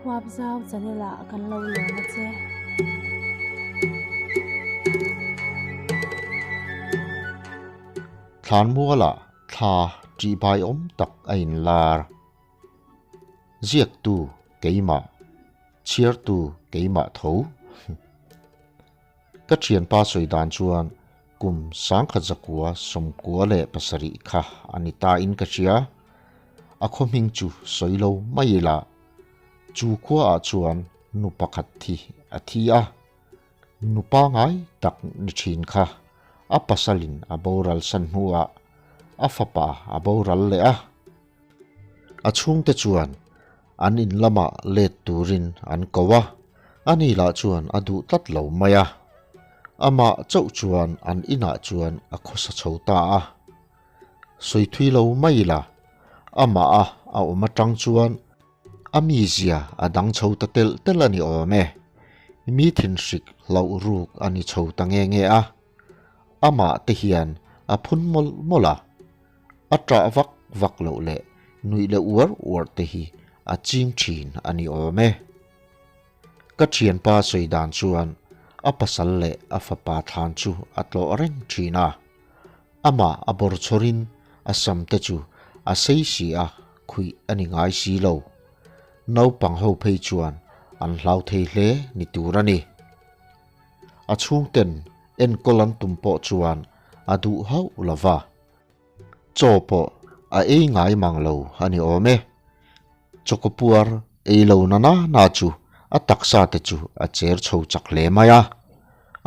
Huapzau channel ah kan lo lawm a che. Thlanmuala thla ṭihbai awm tak a inlar. Ziaktu keimah, chhiartu keimah tho. Ka ṭhianpa sawi dan chuan kum sangkhat zakua sawmkua leh pasarih kha a ni ta in ka hria. A khaw hming chu sawi lo mai ila, chu khuaah chuan nu pakhat thi a thi a, nu pangai tak ni ṭhin kha a pasalin a boral san hnuah a fapa a boral leh a. A chhungte chuan an in lamah let turin an ko a, ani lah chuan a duh tlat lo mai a. Amah chauh chuan an inah chuan a khawsa chho ta a. Sawi thui lo mai ila, amah a a awm atang chuan a mizia a dang chho ta telh telh a ni awm e. Mi thinhrik hlauh ruk a ni chho ta nge nge a. Amah te hian a phun mawlh mawlh a. A ṭah vak vak loh leh nuih leh uar uar te hi a ching ṭhin a ni awm e. Ka ṭhianpa sawi dan chuan a pasal leh a fapa thlan chu a tlawh reng ṭhin a. Amah a bawr chhawrin a sam te chu a sei si a, khuih a ni ngai si lo. Naupang ho phei chuan an hlau thei hle ni tur a ni. A chhungten enkawl an tum pawh chuan a duh hauh lo va. Chaw pawh a ei ngai mang lo a ni awm e. Chawkapuar ei lo na na na chu a taksa te chu a cher chho chak hle mai a,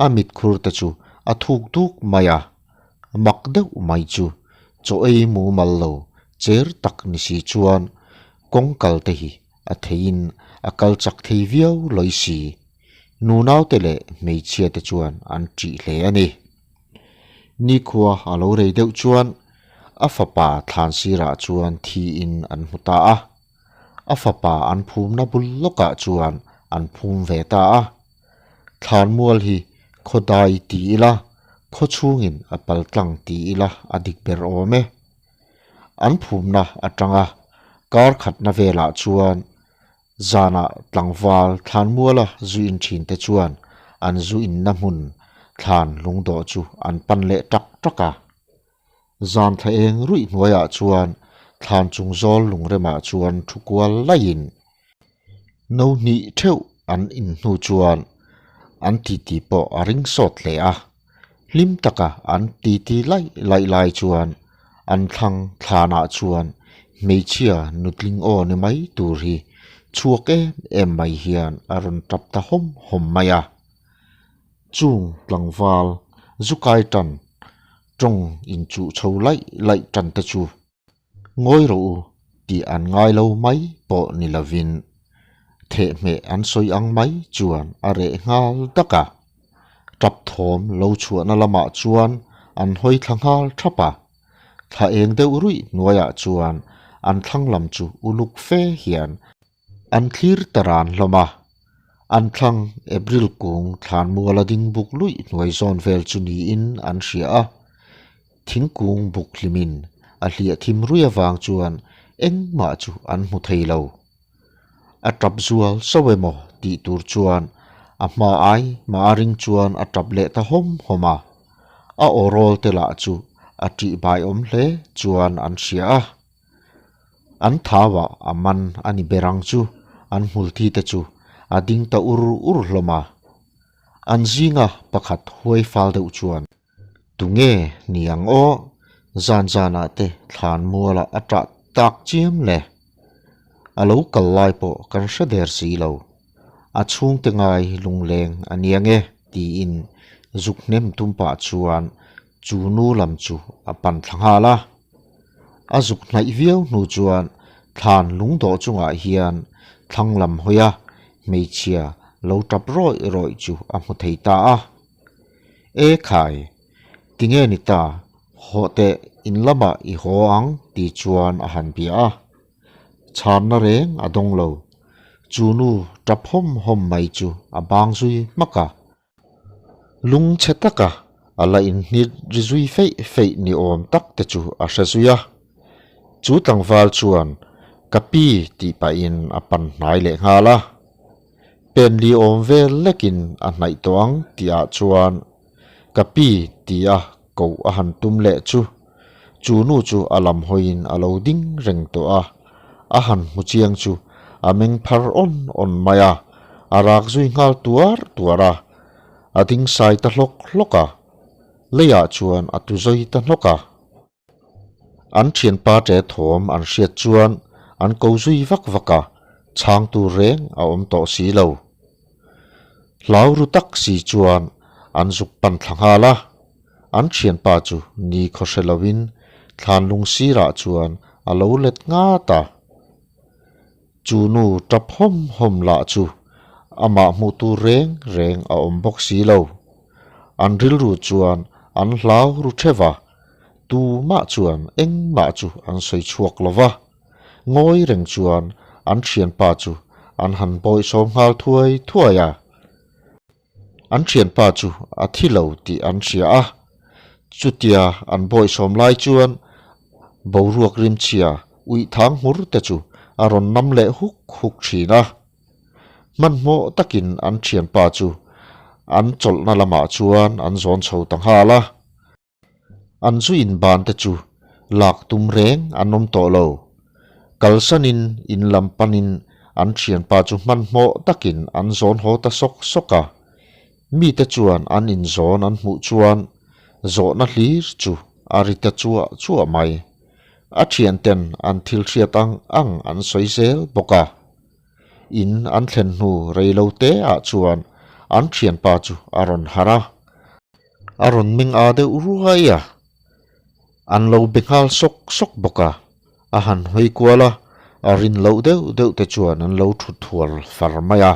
a mitkhur te chu a thuk duk mai a, mak deuh mai chu chaw ei mumal lo cher tak ni si chuan kawngkal te hi a theiin a kal chak thei viau lawi si. Nunaute leh hmeichhia te chuan an ṭih hle a ni. Nikhua a lo rei deuh chuan a fapa thlan sirah chuan thiin an hmu ta a. A fapa an phumna bul lawkah chuan an phum ve ta a. Thlan mual hi khaw dai ti ila, khaw chhungin a pal tlang ti ila a dik ber awm e. An phumna atanga kar khatna velah chuan Zanah tlangval thlanmuala zu in thin te chuan an zu inna hmun thlan lungdawh chu an pan leh tak tak a. Zan thla eng ruih hnuaiah chuan thlan chung zawl lungremah chuan thu kual laiin no hnih theuh an in hnu chuan an titi pawh a ring sawt hle a. Hlim taka an titi laih laih lai chuan an thlang thlanah chuan hmeichhia nutling aw ni mai tur hi chhuak em em mai hian a rawn tap ta hawm hawm mai a. Chung tlangval zu kai tan tawng inchuh chho laih laih tan te chu Ngawi rawh u tih an ngai lo mai pawh ni lovin thehmeh an sawi ang mai chuan a reh nghal dak a. Tap thawm lo chhuahna lamah chuan an hawi thla nghal thap a. Thla eng deuh ruih hnuaiah chuan an thlang lam chu uluk fe hian an thlir ta ran hlawm a. An thlang April kung thlan muala ding buk luih hnuai zawn vel chu niin an hria a. Thingkung buk hlimin a hliah thim rui avang chuan engmah chu an hmu thei lo. A tap zual so emaw tih tur chuan a hma ai mah a ring chuan a tap leh ta hawm hawm a. A aw rawl te lah chu a ṭih bai awm hle chuan an hria a. An thauah a man a ni ber ang chu an hmulthi te chu a ding ta ur ur hlawm a. An zinga pakhat huai fal deuh chuan Tunge ni ang aw? Zan zanah te thlan mualah a ṭah tak chiam le. A lo kal lai pawh kan hre der si lo. A chhungte ngai lungleng a nia nge tiin zuk hnem tum pah chuan chu nu lam chu a pan thla nghal a. A zuk hnaih viau hnu chuan thlan lungdawh chungah hian thlang lam hawi a hmeichhia lo tap rawih rawih chu a hmu thei ta a. E khai, tinge ni ta, hawh teh in lamah i haw ang ti chuan a han bia a. Chhanna reng a dawng lo, chu nu tap hawm hawm mai chu a bang zui hmak a. Lung chhe taka a la inhnit ri zui feih feih ni awm tak te chu a hre zui a. Chu tlangval chuan Ka pi tih pahin a pan hnai leh nghal a. Pen li awm vel lekin a hnaih tawh ang tihah chuan ka pi tia koh a han tum leh chu chu nu chu a lam hawiin a lo ding reng tawh a, a han hmu chiang chu a meng phar awn awn mai a, a rak zui nghal tuar tuar a, a ding sai ta hlawk hlawk a, leiah chuan a tu zawi ta hnawk a. An thianpa ṭe thawm an hriat chuan an ko zui vak vak a, chhang tur reng a awm tawh si lo. Hlau ru tak si chuan an zuk pan thla nghal a, an thianpa chu ni khaw hre loin thlan lung sirah chuan a lo let ngat a. Chu nu tap hawm hawm lah chu amah hmuh tur reng reng a awm bawk si lo. An rilru chuan an hlau ru theuh a, tumah chuan engmah chu an sawi chhuak lo va. Ngawi reng chuan an thianpa chu an han bawihsawm nghal thuai thuai a. An thianpa chu a thi lo tih an hria a, chutia an bawihsawm lai chuan boruak rimchhia uih thang hmur te chu a rawn nam leh huk huk thin a. Hmanhmawh takin an thianpa chu an chawlhna lamah chuan an zawn chho ta nghal a. An zu inban te chu lak tum reng an awm tawh lo. Kalsanin in lam panin an thianpa chu hmanhmawh takin an zawn haw ta sawk sawk a. Mite chuan an inzawn an hmuh chuan zawhna hlir chu a ri ta chuah chuah mai. A thianten an thil hriat ang ang an sawi zel bawk a. In an thlen hnu rei lo te ah chuan an thianpa chu a rawn harh a. A rawn meng a deuh ruai a, an lo be nghal sawk sawk bawk a, a han hawi kual a, a rin loh deuh deuh te chuan an lo thut thual far mai a,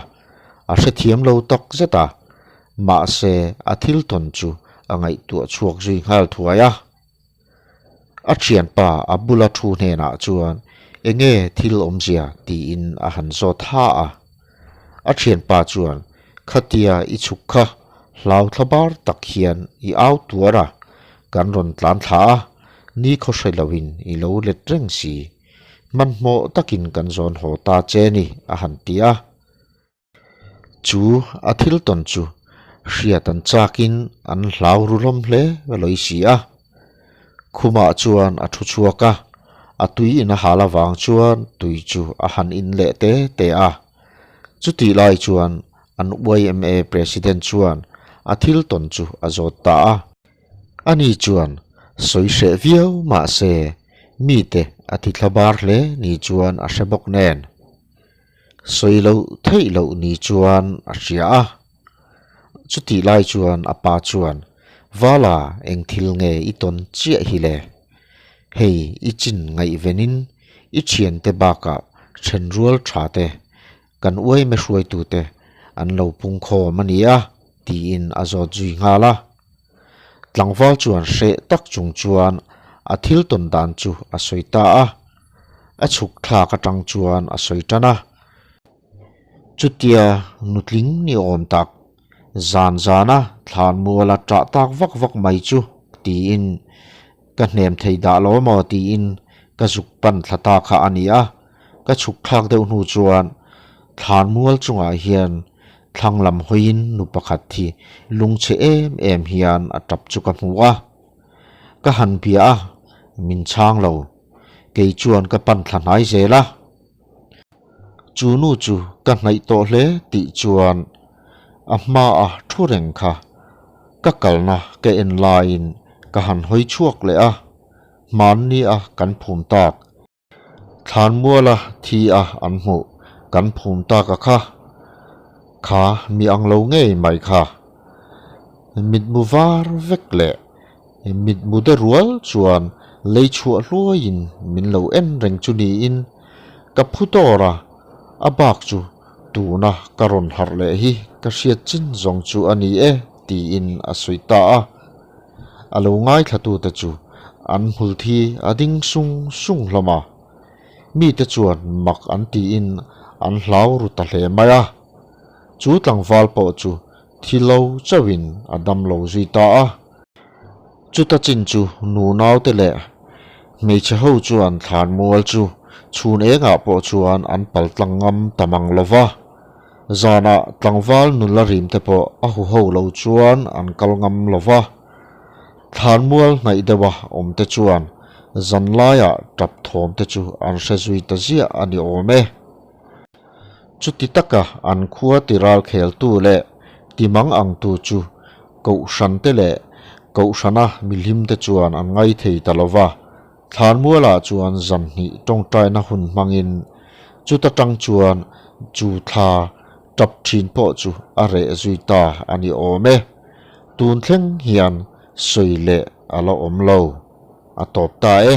a hrethiam lo tak zet a, mahse a thil tawn chu a ngaihtuah chhuak zui nghal thuai a. A thianpa a bula thu hnenah chuan enge thil awmzia tiin a han zawt ha a. A thianpa chuan khatia i chhuk kha hlau thla bar tak hian i au tuar a, kan rawn tlan thla a, ni khaw hre loin i lo let reng si. Hmanhmawh takin kan zawn haw ta che ni a han ti a. Chu a thil tawn chu hriat an chakin an hlau ru hlawm hle lawih si a. Khumah chuan a thu chhuak a, a tui in a hal avang chuan tui chu a han in leh te te a. Chutih lai chuan an yma President chuan a thil tawn chu a zawt ta a. Ani chuan sawi hreh viau mahse mite a ti thla bar hle ni chuan a hre bawk nen. Sawi loh theih loh ni chuan a hria a. Chutih lai chuan a pa chuan, Vala eng thil nge i tawn chiah hi le? Hei i chin ngaihvenin i thiante bakah thenrual tha te, kan uaime hruaitute an lo pung khawm a nia, tiin a zawt zui nghal a. Tlangval chuan hreh tak chung chuan a thil tawn dan chu a sawi ta a, a chhuk thlak atang chuan a sawi tan a. Chutia nutling ni awm tak, zan zana thlan muala ṭah tak vak vak mai chu tiin ka hnem thei dah lo maw tiin ka zuk pan thla ta kha a ni a, ka chhuk thlak deuh hnu chuan thlan mual chungah hian Thlang lam hawiin nu pakhat hi lungchhe em em hian a tap chu ka hmu a. Ka han bia a, min chhang lo. Kei chuan ka pan thla hnai zel a. Chu nu chu ka hnaih tawh hle tih chuan a hmaa thu reng kha ka kalna ka en laiin ka han hawi chhuak leh a, hmanni a kan phum tak. Thlanmuala thi a an hmuh kan phum tak a kha, kha mi ang lo ngei mai kha. Mitmu var vek leh mitmu de rual chuan lei chhuah hluaiin min lo en reng chu niin ka phu tawr a, a bak chu tuna ka rawn harh leh hi ka hriat chin zawng chu a ni e tiin a sawi ta a. A lo ngaithlatute chu an hmul thi a ding sung sung hlawm a, mite chuan mak an tiin an hlau ru ta hle mai a. Chu tlangval pawh chu thi lo chauhin a dam lo zui ta a. Chuta chin chu nu naute leh hmeichhe ho chuan thlan mual chu. chhun engah pawh chuan an pal tlang ngam ta mang lo va. Zanah tlangval nula rim te pawh a huho lo chuan an kal ngam lo va. Thlanmual hnaih deuha awm te chuan zanlaiah tap thawm te chu an hre zui ta ziah a ni awm e. Chuti taka an khua ti ral kheltu leh ti mang angtu chu Kohhran te leh Kohhrana mihlim te chuan an ngai thei ta lo va, Thlanmualah chuan zanhnih tawngtaina hun hmangin chuta tang chuan chu thla tap thin pawh chu a reh zui ta a ni awm e. Tun thleng hian sawi leh a la awm lo. A tawp ta e.